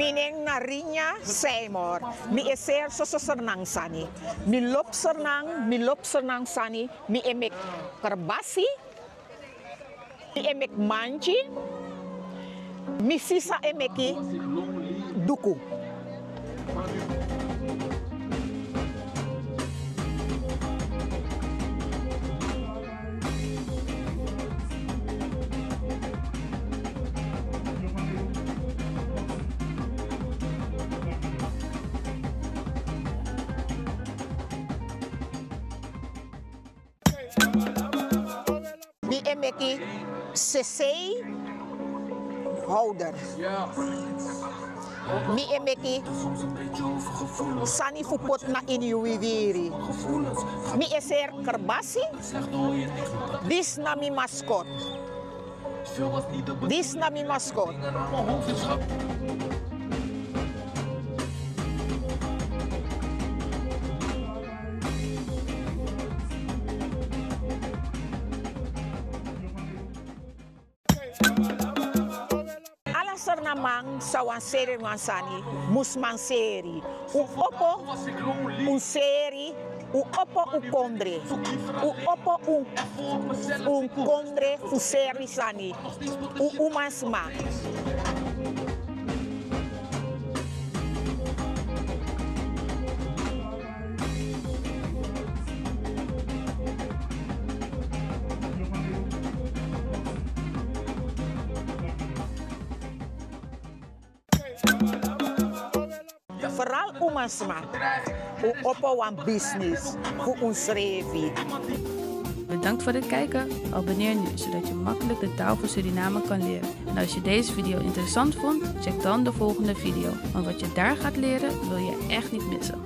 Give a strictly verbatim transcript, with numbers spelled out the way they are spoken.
Mi nen na Rinya Seymour. Mi e seri soso Sranan sani. Mi lobi Sranan, mi lobi Sranan sani. Mi e meki kerbasi. Mi e meki manti. Mi sisa e meki duku. Mi e meki sesei howder. Mi e meki sani fu poti na ini yu wiwiri. Mi e seri kerbasi. Disi na mi maskot. Disi na mi maskot. Ala Sranan man sa wani seri wan sani, mus man seri. Un opo un seri, un opo un kondre. Un opo un, un kondre fu seri sani. Un umasma. Feral umasma, un opo wan bisnis fu unsrefi. Bedankt voor het kijken. Abonneer nu, zodat je makkelijk de taal van Suriname kan leren. En als je deze video interessant vond, check dan de volgende video. Want wat je daar gaat leren, wil je echt niet missen.